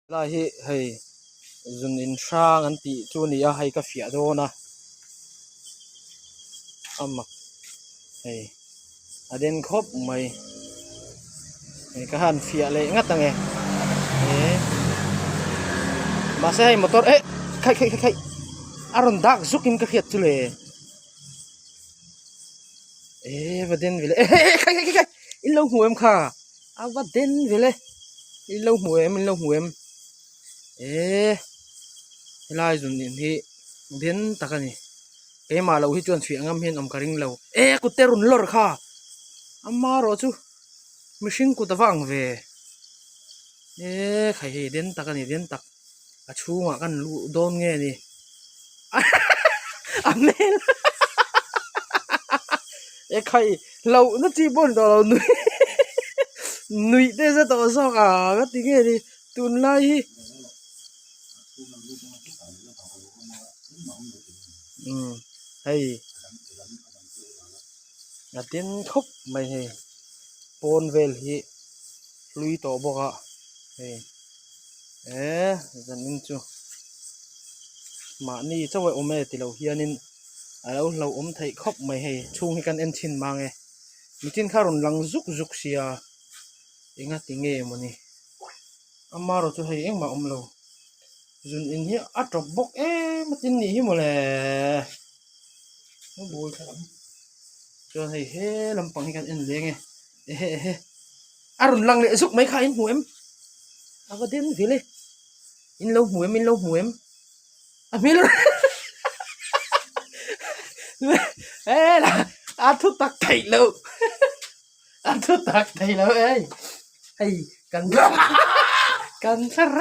Lai hi hei zun in hrang an tih chu a ni a hei ka fiah dawn a a mak hei a den khawp mai hei ka han fiah leh ngat ang e eh mahse hei motor eh khaih khaih khaih a rawn dak zuk in ka hriat chu le eh va den ve le eh khaih khaih khaih in lo hmu em kha a va den ve le in lo hmu em in lo hmu em eh helai zun in hi den tak a ni keimah loh hi chuan chhuih ngam hian awm ka ring lo eh kut te rawn lawr kha amaherawh chu mihring kut a va ang ve eh khai hei den tak a ni den tak a chhungah kan luh dawn nge ni a hmel e khai hlauh na chi pawh a ni tawh lo nui nuih te za tawh zawk a ka ti nge ni tunlai hi umm hei a tin khawp mai hei pawn vel hi hlui tawh bawk a hei eee zanin chu mahni chauh a awm e tilo hianin a lo hlauhawm theih khawp mai hei chhung hi kan en chhin mang e michin kha a rawn lang zuk zuk sia enga ti nge mawni amaherawh chu hei engmah a awm lo zun in hi a tawp bawk em a tin nih hi mawle chuan hei he lampang hi kan en leng e ehe ehe a rawn lang leh zuk mai kha in hmu em a va den vil e in lo hmu em in lo hmu em a hmel e a thu tak theih lo a thu tak theih lo ei hei kan kan thar.